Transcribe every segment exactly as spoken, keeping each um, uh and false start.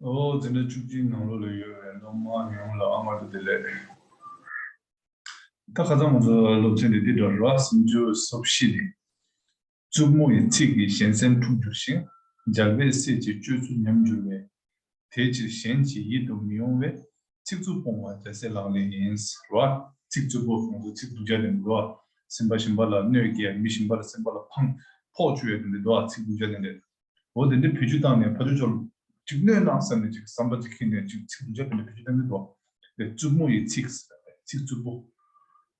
ཨོ་འཛིན་གྲྭ་བཅུ་གཅིག་ནང་ལོགས་ལ་ཡོད་པའི་སློབ་མ་ཡོངས་ལ་སྔ་དྲོ་བདེ་ལེགས། ད་ཁ་སང་ང་ཚོ་སློབ་ཚན་འདི་འདི་འདྲ་ར། སུམ་ཅུ་སོ་བཞི་ནས། གཙུག་མོ་ཡི་ཚིག་གིས་གཞན་སེམས་འཁྲུགས་འགྱུར་ཞིང་། རྒྱལ་བའི་སྲས་ཀྱི་སྤྱོད་ཚུལ་ཉམས་འགྱུར་བས། དེ་ཕྱིར་གཞན་གྱི་ཡིད་དུ་མི་འོང་བའི། ཚིག་རྩུབ་སྤོང་བ་རྒྱལ་སྲས་ལག་ལེན་ཡིན་ཟེར་བ། ཚིག་རྩུབ་པོ་ང་ཚོ་ཚིག་སྡུག་ཅག་དེ་འདྲ་ར། སེམས་པ་གཞན་པ་ལ་གནོད་སྐྱེལ། མི་གཞན་པ་ལ་སེམས་པ་ལ་ཕངས་ཕོག་བཅུག་ཡ་དེ་འདྲ་འདུག་ཚིག་སྡུག་ཅག་དེ་འདྲ། འོ་དེ་འདྲ་བེད་སྤྱོད་བཏང་ནས་ཕར་ཕྱོགས་ལ་ཅིག་གནོད་ན་བསམ་ནས་ཅིག་བསམ་པ་ཅིག་འཁྱེར་ནས་ཅིག་ཚིག་སྡུག་ཅག་དེ་འདྲ་བེད་སྤྱོད་བཏང་གི་འདུག་དེ་རྩུབ་མོ་ཡི་ཚིག་ཟེར་བ་ཚིག་རྩུབ་པོ།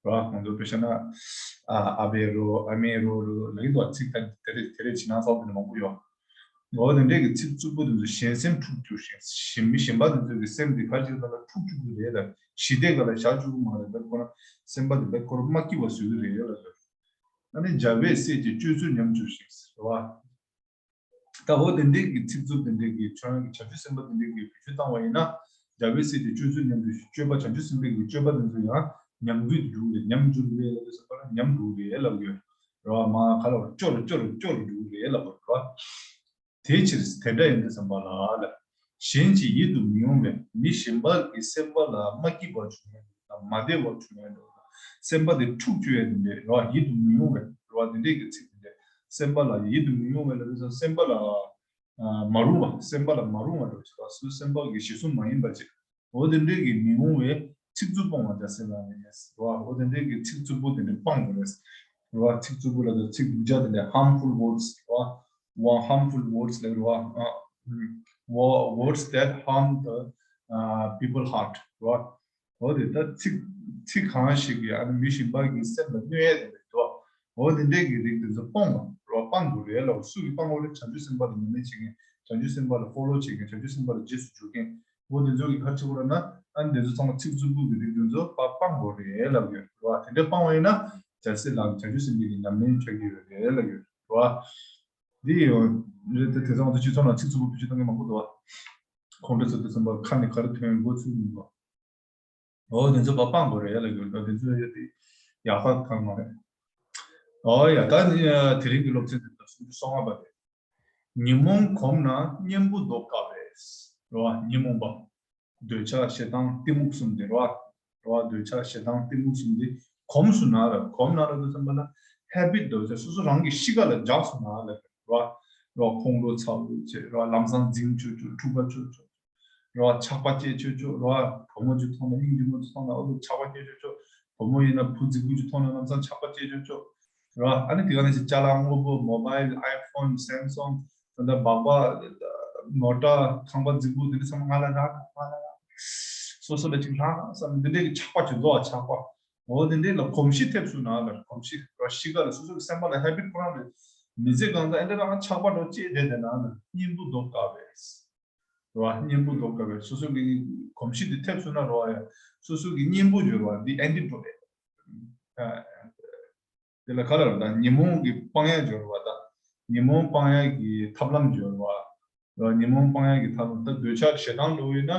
ར། ང་ཚོ་དཔེ་བཞག་ན། ཨ་ཨ་བའི་རོ་ཨ་མའི་རོ་རོ་ལ་ཡིན་དུ་ཚིག་དེ་དེ་རེ་དེ་རེ་བྱེད་ན་ཚོགས་དེ་མང་པོ་ཡོད། འོ་དེ་འདྲས་ཀྱི་ཚིག་རྩུབ་པོ་དེ་ཚོ་གཞན་སེམས་འཁྲུགས་འགྱུར་ཞིང་གཞན་མི་གཞན་པ་དེ་ཚོ་གི་སེམས་དེ་ག་ཅིག་ལ་འཁྲུགས་བཅུག་གི་རེད་ལ་ཞི་བདེ་ག་ལ་བཞག་བཅུག་གི་མ་རེད་ལ་ཁོ་ན་སེམས་པ་དེ་ལ་ཁོ་ར་མ་སྐྱིད་པ་བཟོ་གི་རེད་ལ། ཨ་ནི་རྒྱལ་བའི་སྲས་ཀྱི་སྤྱོད་ཚུལ་ཉམས་འགྱུར་ཞིང་ཟེར་བ། ད་འོ་དེ་འདྲས་ཀྱི་ཚིག་རྩུབ་དེ་འདྲས་ཀྱི་ཁྱོད་རང་གི་བྱང་ཆུབ་སེམས་དཔའ་དེ་འདྲས་ཀྱི་བེད་སྤྱོད་བཏང་བ་ཡིན་ན། རྒྱལ་བའི་སྲས་ཀྱི་སྤྱོད་ཚུལ་ཉམས་འགྱུར་ཞིང་སྤྱོད་པ་བྱང་ཆུབ་སེམས་དཔའི་གི་སྤྱོད་པ་དེ་ཚོ་ཡང་ཉམས་རྒུད་དུ་འགྲོ་གི་རེད། ཉམས་འགྱུར་རེད་ལབ་དུས་ཙམ་པ་ལ་ཉམས་འགྲོ་གི་རེད་ལབ་ཡོད། རེད་བ། མ་ཁ་ལ་བ་སྐྱོ་རུ་སྐྱོ་རུ་སྐྱོ་རུ་འགྲོ་གི་རེད་ལབ་དགོས་རེད་བ། དེའི་ཕྱིར་དེ་འདྲ་ཡིན་དུས་ཙམ་པ་ལ་ལ། གཞན་གྱི་ཡིད་དུ་མི་འོང་བའི་མི་གཞན་པ་གི་སེམས་པ་ལ་མ་སྐྱིད་པ་བྱུང་ཡ་དང་མ་བདེ་བ་བྱུང་ཡ་དང་སེམས་པ་དེ་འཁྲུག་བཅུག་ཡ་དེ་འདྲ་རེད་བ། ཡིད་དུ་མི་འོང་བའི་རེད་བ། དེ་འདྲས་ཀྱི་ཚིག་དེ་འདྲ་སེམས་པ་ལ་ཡིད་དུ་མི་འོང་བའི་ལ་དེ་ཚོ་སེམས་པ་ལ་མ་རུང་བ་སེམས་པ་ལ་མ་རུང་བ་འདྲ་བ་ཞིག་རེད་བ། སུ་སེམས་པ་གི་གཞི་བཟུང་མ་ཡིན་པ་ཅིག་འོ་དེ་འདྲས་ཀྱི་མི་འོང་བའི་ཚིག་རྩུབ་སྤོང་བ་རྒྱལ་སྲས་ལག་ལེན་ཡིན་ཟེར་བ། འོ་དེ་འདྲས་ཀྱི་ཚིག་རྩུབ་པོ་དེ་འདྲས་སྤང་དགོས་རེད་ཟེར་བ། ཚིག་རྩུབ་པོ་ལ་དང་ཚིག་སྡུག་ཅག་དེ་འདྲས་harmful words ཟེར་བ། Wo- harmful words ལབ་རེད་བ། Wo- words that harm the uh, people heart རེད་བ། འོ་དེ་ད་ཚིག་ཚིག་གང་ཞིག་གིས་ཨ་ནི་མི་གཞན་པ་གི་སེམས་ལ་གནོད་ཡས་དེ་འདྲས་འདུག་འོ་དེ་འདྲས་ཀྱི་རིགས་དེ་ཚོ་སྤོང་བ་རེད་བ། སྤང་དགོས་རེད་ལབ། སུ་གིས་སྤང་དགོས་རེད། བྱང་ཆུབ་སེམས་དཔའ་དང་ཉམས་ལེན་བྱེད་མཁན། བྱང་ཆུབ་སེམས་དཔའ་ལ་follow བྱེད་མཁན། བྱང་ཆུབ་སེམས་དཔའ་ལ་རྗེས་སུ་འཇུག་མཁན། འོ་དེ་ཚོ་གི་ཁ་ཕྱེ་བོ་ར་ན་ཨ་ནི་དེ་ཚོ་ཚང་མ་ཚིག་རྩུབ་པོ་གི་རིགས་དེ་ཚོ་ཕར་སྤང་དགོས་རེད་ལབ་ཡོད་རེད་བ། དེ་འདྲ་སྤང་བ་ཡིན་ན་རྒྱལ་སྲས་ལག་བྱང་ཆུབ་སེམས་དཔའི་གི་ཉམས་ལེན་ཆགས་ཀྱི་ཡོད་རེད་ལབ་ཡོད་རེད་བ། འདི་ཡོད་རེད་དེ། དེ་ཚོ་ང་ཚོ་སྤྱི་ཚོགས་ནང་ཚིག་རྩུབ་པོ་བེད་སྤྱོད་གཏོང་མཁན་མང་པོ་འདུག་བ། ཁོང་ཁྲོ་ཚོ་དེ་ཚོ་མ་ཁ་ནས་ག་རེ་ཐོན་མགོ་ཚུགས་མི་འདུག་འོ་དེ་ཚོ་ཕར་སྤང་དགོས་རེད་ལབ་ཡོད་རེད། དེ་ཚོ་ཡོད་དེ་ཡག་པ་གང་མ་རེད། འོ་ཡ་ད་ནི་དེ་རིང་གི་སློབ་ཚན་དེ་ད་སུམ་ཅུ་སོ་ལྔ་པ་རེད། ཉོན་མོངས་གོམས་ན་གཉེན་པོ་ལྡོག་དཀའ་བས། རེད་བ། ཉོན་མོངས་པ། འདོད་ཆགས་ཞེ་སྡང་གཏི་མུག་གསུམ་དེ་རེད་བ། རེད་བ། འདོད་ཆགས་ཞེ་སྡང་གཏི་མུག་གསུམ་དེ་གོམས་སོང་ན་ར། གོམས་ན་ར་དུས་ཙམ་པ་ལ་ཧེ་བིཊ་འདྲ་བོ་ཅིག་སོ་སོ་རང་གི་གཤིས་ཀ་ལ་འཇགས་སོང་ན་ར། རེད་བ། རེད་བ། ཁོང་ཁྲོ་ཚ་བོ་བྱེད། རེད་བ། ལམ་སང་འཛིང་ཆོག་ཆོག་འཁྲུག་པ་ཆོག་ཆོག་རེད་བ། ཆགས་པ་སྐྱེ་ཆོག་ཆོག་རེད་བ། བུ་མོ་ཅིག་མཐོང་ན། སྙིང་རྗེ་མོ་ཅིག་མཐོང་ན་ཨོ་ལོ་ཆགས་པ་སྐྱེ་ཆོག་ཆོག་བུ་མོ་ཡིན་ན་བུ་རྫིག་པོ་ཅིག་མཐོང་ན་ལམ་སང་ཆགས་པ་སྐྱེ་ཆོག་ཆོག་རེད་བ། ཨ་ནི་དེ་ག་ནང་བཞིན་ཅ་ལག་དངོས་པོ་མོ་བྷལ་ཨའི་ཕོན་སེམ་སུང་ད་ལྟ་སྦག་སྦག་མོ་ཊ་ཁང་པ་རྫིག་པོ་དེ་འདྲ་ཚང་མ་ང་ལ་རག་ང་ལ་རག་སོ་སོ་ལ་ཅིག་རག་བསམ་འདི་འདྲའི་གི་ཆགས་པ་ཅིག་འདུག་བ། ཆགས་པ། འོ་དེ་འདྲའི་ལ་གོམས་གཤིས་ཐེབས་སོང་ན་ལ་གོམས་གཤིས་ར་གཤིས་ཀ་ལ་སོ་སོ་གི་སེམས་པ་ལ་ཧེ་བིཊ་ཁོ་རང་ལ་མི་ཚེ་གང་ཙམ་ཨེ་འདྲ་རང་ཆགས་པ་འགྲོ་ཅེས་བསྡད་དེ་ན་ལ་གཉེན་པོ་ལྡོག་དཀའ་བས། རེད་བ། གཉེན་པོ་ལྡོག་དཀའ་བས། སོ་སོ་གི་གོམས་གཤིས་དེ་ཐེབས་སོང་ན་རེད་བ་ཡ། སོ་སོ་གི་གཉེན་པོ་སྦྱོར་བ་འདི་ཨེན་ཊི་ཌོཊ་རེད། དེ་ལ་ག་ལ་རེད་ད་ཉོན་མོངས་ཀྱི་སྤང་ཡ་སྦྱོར་བ་དང་། ཉོན་མོངས་སྤང་ཡ་གི་ཐབས་ལམ་སྦྱོར་བ། རེད་བ། ཉོན་མོངས་སྤང་ཡ་གི་ཐབས་ལམ་ད་འདོད་ཆགས་ཞེ་སྡང་འགྲོ་ཡོད་ན་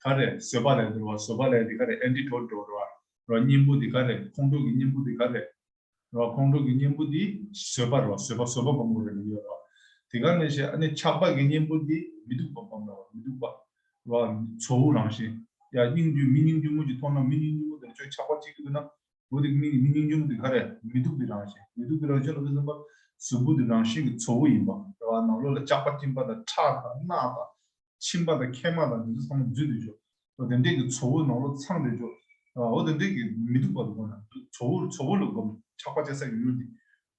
ག་རེད། བཟོད་པ་ལས་འདུལ་བ། བཟོད་པ་ལས་འདི་ག་རེད། ཨེན་ཊི་ཌོཊ་འགྲོ་རེད་བ། རེད་བ། གཉེན་པོ་འདི་ག་རེད། ཁོང་ཁྲོ་གི་གཉེན་པོ་འདི་ག་རེད། རེད་བ། ཁོང་ཁྲོ་གི་གཉེན་པོ་འདི་བཟོད་པ་རེད་བ། བཟོད་པ་བཟོད་པ་སྒོམ་དགོས་རེད་ལབ་ཡོད་རེད་བ། དེ་ག་ནང་བཞིན་ཨ་ནི་ཆགས་པ་གི་གཉེན་པོ་འདི་མི་སྡུག་པ་སྒོམ་རེད་བ། མི་སྡུག་པ་རེད་བ། ཚོར་བ་རང་བཞིན་ཡ་སྙིང་རྗེ་མི་སྙིང་རྗེ་མོ་ཅིག་མཐོང་ན་མི་སྙིང་རྗེ་མོ་དེ་ལ་ཁྱོད་ཆགས་པ་སྐྱེ་གི་འདུག་ན། འོ་དེ་མི་མི་སྙིང་རྗེ་མོ་དེ་ག་རེ་མི་སྡུག་པའི་རང་བཞིན། མི་སྡུག་པའི་རང་བཞིན་ལ་དེ་ཙམ་པ་གཟུགས་པོ་དེ་རང་བཞིན་གྱི་ཚོར་བ་ཡིན་པ་རེད་བ། ནང་ལོགས་ལ་སྐྱག་པ་གཅིན་པ་དང་ཁྲག་དང་རྣག་དང་མཆིན་པ་དང་མཁལ་མ་དང་དེ་ཚོ་ཚང་མ་འཛུལ་བསྡད་ཆོག་འོ་དེ་འདྲས་ཀྱི་ཚོར་བ་ནང་ལོགས་ཚང་བསྡད་ཆོག་འོ་དེ་འདྲས་ཀྱི་མི་སྡུག་པ་དེ་དགོས་ན་ཚོར་བ་ཚོར་བ་ལ་དགོས་ཆགས་པ་སྐྱེ་ས་ཡོད་དེ།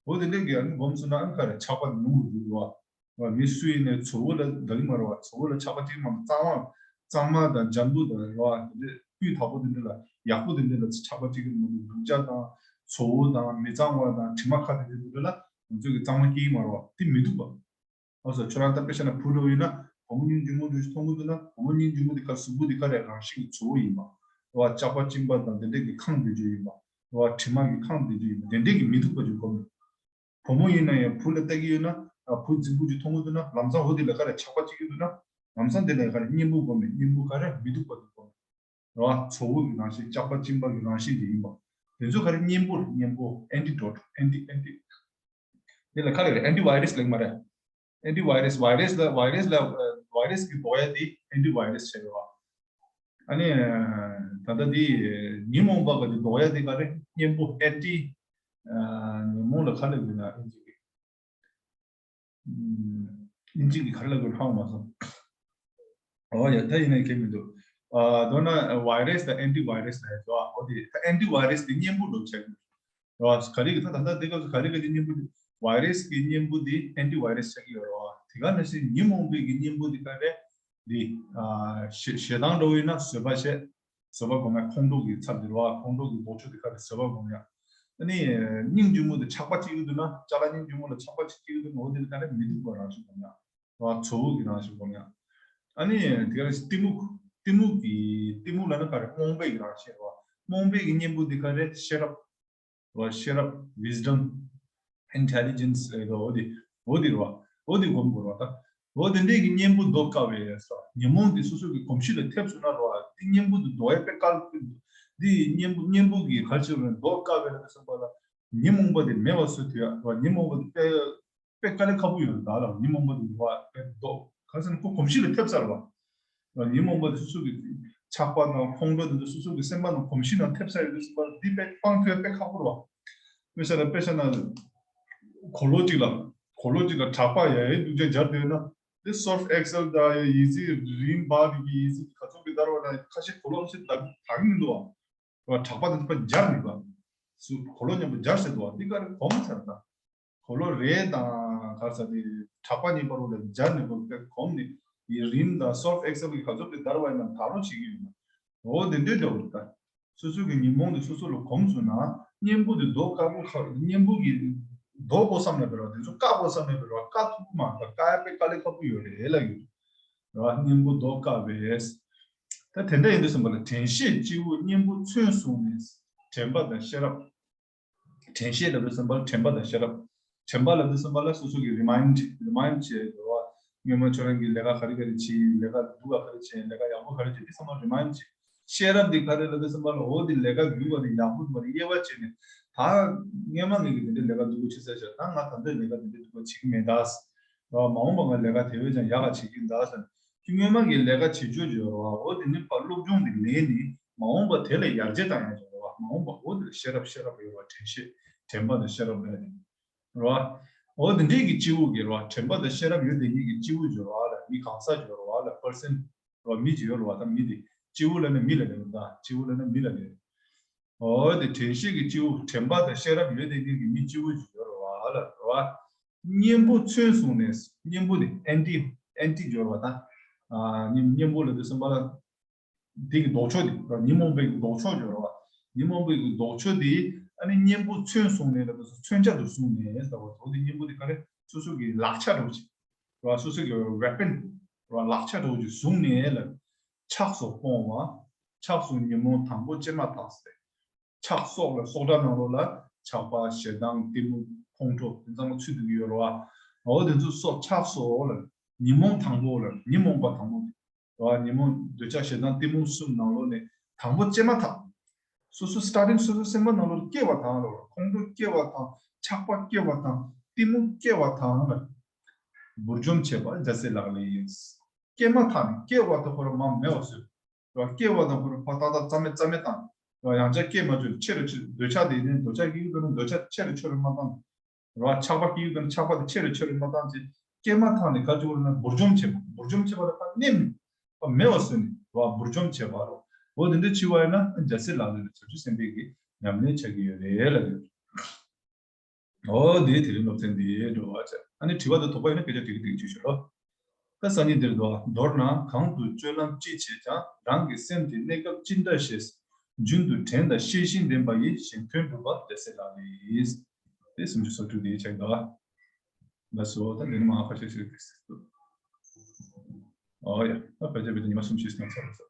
འོ་དེ་འདྲས་ཀྱི་ཨ་ནི་སྒོམ་སོང་ན་ཨ་ནི་ག་རེ་ཆགས་པ་ཉུང་རུ་འགྲོ་གི་རེད་བ། རེད་བ། མི་སུ་ཡིན་ནའི་ཚོར་བ་ལ་དགའ་གི་མ་རེད་བ། ཚོར་བ་ལ་ཆགས་པ་སྐྱེ་གི་མ་རེད། གཙང་མ་གཙང་མ་དང་འཇམ་པོ་དང་རེད་བ། དེ་འདྲས་སྤུས་དག་པོ་དེ་འདྲས་ལ་ཡག་པོ་དེ་འདྲས་ལ་ཆགས་པ་སྐྱེ་གི་མ་རེད། སྡུག་ཅག་དང་ཚོར་བ་དང་མི་གཙང་བ་དང་དྲི་མ་ཁ་དེ་འདྲས་དེ་འདྲས་ལ་ང་ཚོས་ཀྱི་གཙང་མ་སྐྱེ་གི་མ་རེད་བ། དེ་མི་སྡུག་པ། ཨོ་སོ་ཁྱོད་རང་ལྟ་དཔེ་བཤད་ན་བུ་ལོ་ཡིན་ན་བུ་མོ་སྙིང་རྗེ་མོ་འདྲ་ཞིག་མཐོང་གི་འདུག་ན་བུ་མོ་སྙིང་རྗེ་མོ་དེ་ག་གཟུགས་པོ་དེ་ག་རེ་རང་བཞིན་གྱི་ཚོར་བ་ཡིན་པ། རེད་བ། སྐྱག་པ་གཅིན་པ་དང་དེ་འདྲས་ཀྱི་ཁེངས་བསྡད་རྒྱུ་ཡིན་པ། རེད་བ། དྲི་མ་གི་ཁེངས་བསྡད་རྒྱུ་ཡིན་པ། དེ་འདྲས་ཀྱི་མི་སྡུག་པ་ཅིག་སྒོམ་ཡོང་། བུ་མོ་ཡིན་ན་ཡང་བུ་ལ་ལྟ་གི་ཡོད་ན། ཨ་བུ་རྫིག་པོ་ཅིག་མཐོང་གི་འདུག་ན་ལམ་སང་འོ་དེ་ལ་ག་རེ་ཆགས་པ་སྐྱེ་གི་འདུག་ན། ལམ་སང་དེ་ལ་ག་རེ་གཉེན་པོ་སྒོམ་ནས་གཉེན་པོ་ག་རེ་མི་སྡུག་པ་དེ་སྒོམ། རེད་བ། ཚོར་བ་གི་རང་བཞིན་སྐྱག་པ་གཅིན་པ་གི་རང་བཞིན་དེ་ཡིན་པ། དེ་ཚོ་ག་རེ་གཉེན་པོ་རེད། གཉེན་པོ་ཨེན་ཊི་ཌོཊ་ཨེན་ཊི་ཨེན་ཊི། དེ་ལ་ག་རེ་རེད། ཨེན་ཊི་བྷའི་རས་ལབ་ཀྱི་མ་རེད། antivirus, virus ལ་virus ལ་virus གི་ཟློག་ཡ་དེ་antivirus བྱས་ཡོད། ཨ་ནི་ད་ལྟ་དེ་ཉོན་མོངས་པ་ག་དེ་ཟློག་ཡ་དེ་ག་རེ་གཉེན་པོ་anti ཉོན་མོངས་ལ་ག་ལ་དགོས་ན་ཨིན་ཇི་གི་ཨིན་ཇི་གི་ག་རེ་ལ་དགོས་ཧ་གོ་མ་སོང་། ཨོ་ཡ་ད་ཡིན་ན་ཁྱད་མི་འདུག་ཨ་མདོར་ན་virus དང་antivirus ལ་ཡ་འོ་དེ་antivirus དེ་གཉེན་པོ་ལོ་ཆགས་ཀྱི་རེད་བ། ག་རེ་གི་ད་ད་ལྟ་དེ་སྐབས་སུ་ག་རེ་ག་རེ་གཉེན་པོ་དེ་virus གི་གཉེན་པོ་དེ་antivirus ཆགས་ཀྱི་ཡོད་རེད་བ། དེ་ག་ནང་བཞིན་ཉོན་མོངས་པའི་གི་གཉེན་པོ་དེ་ག་རེ་དེ་ཞེ་སྡང་འགྲོ་ཡིན་ན་བཟོད་པ་བྱས། བཟོད་པ་སྒོམ་ཡ། ཁོང་ཁྲོ་གི་ཚབ་དེ་རེད་བ། ཁོང་ཁྲོ་གི་ལྡོག་ཕྱོགས་དེ་ག་རེ་བཟོད་པ་སྒོམ་ཡ། ཨ་ནི་སྙིང་རྗེ་མོ་དེ་ཆགས་པ་སྐྱེ་གི་འདུག་ན་ཅ་ལག་སྙིང་རྗེ་མོ་ལ་ཆགས་པ་སྐྱེ་གི་འདུག་ན་འོ་དེ་ག་རེ་མི་སྡུག་པ་རང་བཞིན་སྒོམ་ཡ། རེད་བ། ཚོར་བ་གི་རང་བཞིན་སྒོམ་ཡ། ཨ་ནི་དེ་ག་རེ་གཏི་མུག་གཏི་མུག་གི་གཏི་མུག་ལ་ནི་ག་རེ་རྨོངས་པའི་གི་རང་བཞིན་རེད་བ། རྨོངས་པའི་གི་གཉེན་པོ་དེ་ག་རེ་ཤེས་རབ། རེད་བ། ཤེས་རབ། wisdom, intelligence ལབ་དུས་འོ་དེ་འོ་དེ་རེད་བ། འོ་དེ་སྒོམ་དགོས་རེད་བ། ད་འོ་དེ་འདྲས་ཀྱི་གཉེན་པོ་ལྡོག་དཀའ་བས་སོ། ཉོན་མོངས་དེ་སོ་སོ་གི་གོམས་གཤིས་ལ་ཐེབས་སོང་ན་རེད་བ། དེ་གཉེན་པོ་དེ་ལྡོག་ཡ་དཔེ་དཀའ་ལ་ཁུལ་འདུག་འདི་གཉེན་པོ་གཉེན་པོ་གི་ག་རེ་བྱེད་རེད། ལྡོག་དཀའ་བས་ལ་སོང་པ་ལ་ཉོན་མོངས་པ་དེ་མེད་པ་བཟོ་ཐུབ་ཡ་རེད་བ། ཉོན་མོངས་པ་དེ་དཔེ་དཔེ་དཀའ་ལས་ཁག་པོ་ཡོད་རེད། ད་ལ་ཉོན་མོངས་པ་དེ་རེད་བ། དཔེ་ལྡོག་ག་རེ་ཟེར་ན་ཁོ་གོམས་གཤིས་ལ་ཐེབས་ཚར་བ། ཉོན་མོངས་པ་དེ་སོ་སོ་གི་ཆགས་པ་དང་ཁོང་ཁྲོ་དེ་ཚོ་སོ་སོ་གི་སེམས་པ་དང་གོམས་གཤིས་ནང་ཐེབས་ཚར་ཡོད་དུས་ཙམ་པ་འདི་དཔེ་སྤང་ཐུབ་ཡ་དཔེ་ཁག་པོ་རེད་བ། དཔེ་བཞག་ན་དཔེ་བཞག་ན་གོ་ལོ་གཅིག་ལ་གོ་ལོ་གཅིག་ལ་གྲགས་པ་ཡ་ཡི་སྡུག་ཅག་སྦྱར་བསྡད་ན་འདི་Surf Excel དང་ཡ་ཡི་ཟི་རིན་བར་གི་ཡི་ཟི་ག་ཚོད་གི་བརྡར་བ་ན་ཁ་ཤས་གོ་ལོ་ཁ་ཤས་ལ་དག་གི་མི་འདུག་བ། གྲགས་པ་དེ་ཚོ་ཕར་སྦྱར་ནས་པ། སུ་གོ་ལོ་མཉམ་པོ་སྦྱར་ཟེར་འདུག་བ། འདི་ག་རེ་གོམས་ཚར་ད། གོ་ལོ་རེ་དང་ག་རེ་ཟེར་དེ་གྲགས་པ་གཉིས་བར་ལ་སྦྱར་ནས་གོམས་ཏེ་གོམས་ནས་ཡི་རིན་དང་Surf Excel གི་ག་ཚོད་དེ་བརྡར་བ་ཡིན་ན་ད་རུང་བྱེད་ཀྱི་ཡོད་ན། འོ་དེ་འདྲའི་འདྲ་བོ་རེད་ད། སོ་སོ་གི་ཉོན་མོངས་དེ་སོ་སོ་ལ་གོམས་སོང་ན་གཉེན་པོ་དེ་ལྡོག་དཀའ་པོ་ཁ་གཉེན་པོ་གི་ལྡོག་དགོས་བསམ་ནས་བར་བ་དེ་ཚོ་བཀག་དགོས་བསམ་ནས་བར་བ་བཀག་ཐུབ་ཀྱི་མ་རེད། བཀག་ཡ་དཔེ་དཀའ་ལས་ཁག་པོ་ཡོད་རེད་ལབ་ཡོད་རེད་བ། གཉེན་པོ་ལྡོག་དཀའ་བས། ད་དེ་འདྲ་ཡིན་དུས་ཙམ་པ་ལ་དྲན་ཤེས་སྐྱེ་བོ་གཉེན་པོ་མཚོན་བཟུང་ནས་དྲན་པ་དང་ཤེས་རབ། དྲན་ཤེས་ལབ་དུས་ཙམ་པ་ལ་དྲན་པ་དང་ཤེས་རབ། དྲན་པ་ལབ་དུས་ཙམ་པ་ལ་སོ་སོ་གི་རི་མའིན་ཌི་རི་མའིན་ཌི་བྱེད་དགོས་བ། སྔོན་མ་ཁྱོད་རང་གིས་ལས་ཀ་ག་རེ་ག་རེ་བྱས། ལས་ཀ་སྡུག་ག་ག་རེ་བྱས། ལས་ཀ་ཡག་པོ་ག་རེ་བྱས། འདི་ཚང་མ་རི་མའིན་ཌི་བྱེད། ཤེས་རབ་འདི་ག་རེ་ལབ་དུས་ཙམ་པ་ལ་འོ་འདི་ལས་ཀ་སྡུག་པ་རེད། ཡག་པོ་འདུག་པ་རེད། དབྱེ་བ་བྱས་ནས་ད་སྔོན་མ་ངས་ཀྱི་འདི་འདྲའི་ལས་ཀ་སྡུག་པོ་བྱས་ཚར་ཤག་ད་ང་ད་ལྟའི་ལས་ཀ་འདི་འདྲའི་སྡུག་པ་བྱེད་ཀྱི་མེད་ད། ར་མ་འོངས་པ་ང་ལས་ཀ་དེ་བས་ཀྱང་ཡག་ག་བྱེད་ཀྱི་ཡིན་ད་ཟེར། ཁྱོད་སྔོན་མ་གི་ལས་ཀ་བྱེད་ཆོག་བརྗོད་རོགས། འོ་དེ་ནི་ཕར་སློབ་སྦྱོང་དེ་ལེན་ནི་མ་འོངས་པ་དེ་ལ་ཡར་རྒྱས་བཏང་ཡ་བརྗོད་རོགས། མ་འོངས་པ་འོ་དེ་ལ་ཤེས་རབ་ཤེས་རབ་ཡོད་རོགས། དྲན་ཤེས་དྲན་པ་དང་ཤེས་རབ་ལ་ནི་རོགས། འོ་དེ་འདྲའི་གི་སྐྱེ་བོ་གི་རོགས། དྲན་པ་དང་ཤེས་རབ་ཡོད་དེ་གཉིས་ཀྱི་སྐྱེ་བོ་བརྗོད་རོགས་ལ་མི་གང་ཟག་བརྗོད་རོགས་ལ་པར་སན་རོགས། མི་ཅིག་ཡོད་རོགས། ད་མི་དེ་སྐྱེ་བོ་ལ་ནི་མི་ལ་ནི་ད་སྐྱེ་བོ་ལ་ནི་མི་ལ་ནི། འོ་དེ་དྲན་ཤེས་ཀྱི་སྐྱེ་བོ་དྲན་པ་དང་ཤེས་རབ་ཡོད་དེ་གཉིས་ཀྱི་མི་སྐྱེ་བོ་ཅིག་ཡོད་རེད་བ་ལ་རེད་བ། གཉེན་པོ་མཚོན་བཟུང་ནས་གཉེན་པོ་དེ་ཨན་ཊི་ཨན་ཊི་ཡོད་རེད་བ་ད། གཉེན་གཉེན་པོ་ལབ་དུས་ཙམ་པ་ལ་དེ་གི་ལྡོག་ཕྱོགས་དེ་ཉོན་མོངས་པའི་གི་ལྡོག་ཕྱོགས་ཡོད་རེད་བ། ཉོན་མོངས་པའི་གི་ལྡོག་ཕྱོགས་དེ་ཨ་ནི་གཉེན་པོ་མཚོན་བཟུང་ནས་ལབ་དུས་མཚོན་ཆ་དུ་བཟུང་ནས་ལབ་པ་དོ་དེ་གཉེན་པོ་དེ་ག་རེ་སོ་སོ་གི་ལག་ཆ་འདྲ་བོ་ཅིག་རེད་བ། སོ་སོ་གི་ཝེ་པན་རེད་བ། ལག་ཆ་འདྲ་བོ་ཅིག་བཟུང་ནས་ལབ། ཆགས་སོགས་སྤོང་བ། ཆགས་སོགས་ཉོན་མོངས་དང་པོ་སྐྱེས་མ་ཐག་ཟེར། ཆགས་སོགས་ལ་སོགས་སྒྲ་ནང་ལོགས་ལ་ཆགས་པ་ཞེ་སྡང་གཏི་མུག་ཁོང་ཁྲོ་དེ་ཚང་མ་ཚུད་འདུག་གི་ཡོད་རེད་བ། འོ་དེ་ཚོ་སོགས་ཆགས་སོགས་ལ་ཉོན་མོངས་དང་པོ་ལ་ཉོན་མོངས་པ་དང་པོ་རེད་བ། ཉོན་མོངས་འདོད་ཆགས་ཞེ་སྡང་གཏི་མུག་གསུམ་ནང་ལོགས་ནས་དང་པོ་སྐྱེས་མ་ཐག་སོ་སོ་སི་ཊར་ཊིང་སོ་སོ་སེམས་པ་ནང་ལོགས་སྐྱེ་བ་དང་ལ་ཁོང་ཁྲོ་སྐྱེ་བ་དང་ཆགས་པ་སྐྱེ་བ་དང་གཏི་མུག་སྐྱེ་བ་དང་ལ་འབུར་འཇོམས་བྱེད་པ་རྒྱལ་སྲས་ལག་ལེན་ཡིན། སྐྱེས་མ་ཐག་ནས་སྐྱེ་བ་དང་ཁོ་རང་མ་མེད་པ་བཟོས། ར་སྐྱེ་བ་དང་ཁོ་རང་ཕར་ཏག་ཏག་རྩ་མེད་རྩ་མེད་བཏང་། ར་ཡང་བསྐྱར་སྐྱེ་མ་བཅུག་ཆེ་རུ་ཆེ་འདོད་ཆགས་དེ་ནི་འདོད་ཆགས་ཀྱི་ཡུལ་དུ་ནི་འདོད་ཆགས་ཆེ་རུ་ཆེ་རུ་མ་བཏང་། ར་ཆགས་པ་ཀྱི་ཡུལ་དུ་ནི་ཆགས་པ་དེ་ཆེ་རུ་ཆེ་རུ་མ་བཏང་ཅིག་སྐྱེས་མ་ཐག་ནས་ག་ཅི་བོར་ན་འབུར་འཇོམས་བྱེད་པ་འབུར་འཇོམས་བྱེད་པ་ལ་ཕར་གནས་མེད་པ་མེད་པ་བཟོས་ནས་ར་འབུར་འཇོམས་བྱེད་པ་རོ། འོ་དེ་འདྲ་ཆེ་བ་ཡིན་ན་རྒྱལ་སྲས་ལག་ལེན་ལ་བྱང་ཆུབ་སེམས་དཔའི་གི་ཉམས་ལེན་བྱ་གི་ཡོད་རེད་ལབ་ཡོད། འོ་དེ་དེ་རིང་སློབ་ཚན་འདི་འགྲོ་བ་བྱ། ཨ་ནི་དྲི་བ་དང་དོགས་པ་ཡོད་ན་སྐད་ཆ་དྲི་གི་དྲི་གི་བྱོས་ཤོག་ལོ། ད་སང་ཉིན་འདིར་འདུག་མདོར་ན་གང་དུ་སྤྱོད་ལམ་ཅི་བྱེད་ཀྱང་རང་གི་སེམས་ཀྱི་གནས་སྐབས་ཅི་འདྲ་ཞེས། རྒྱུན་དུ་དྲན་དང་ཤེས་བཞིན་ལྡན་པ་ཡིས་གཞན་དོན་སྒྲུབ་པ་རྒྱལ་སྲས་ལག་ལེན་ཡིན། དེ་སུམ་ཅུ་སོ་དྲུག་དེའི་ཆེད་དུ། ལགས་སོ། ད་འདི་ནི་མ་ཁ་ཤས་ཤིག་གི་སྲིད་དུ། ཨོ་ཡ། ད་ཕལ་ཆེར་བོད་དུ་ཉི་མ་གསུམ་བཞི་སོང་ཚར་སོང་།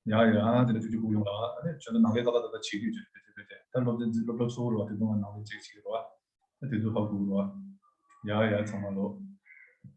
ཡ་ཡ། དེ་ལ་ཐུགས་རྗེ་ཆེ་ཡོང་ལ། ཨ་ནི་ཁྱོད་ཚོ་ནང་ལས་ཏག་ཏག་ཏག་ཏག་བྱེད་ཀྱི་ཡོད་ཅེས་ཕལ་ཆེར་ཕལ་ཆེར་ད་སློབ་ཚན་འཛིན་སློབ་གྲྭ་གཙོ་བོ་རེད་བ། དེ་དུས་ང་ནང་ལས་ཅེག་བྱེད་ཀྱི་རེད་བ། ད་དེ་དུས་ཧ་གོ་གི་རེད་བ། ཡ་ཡ་ཚང་མ་ལོ།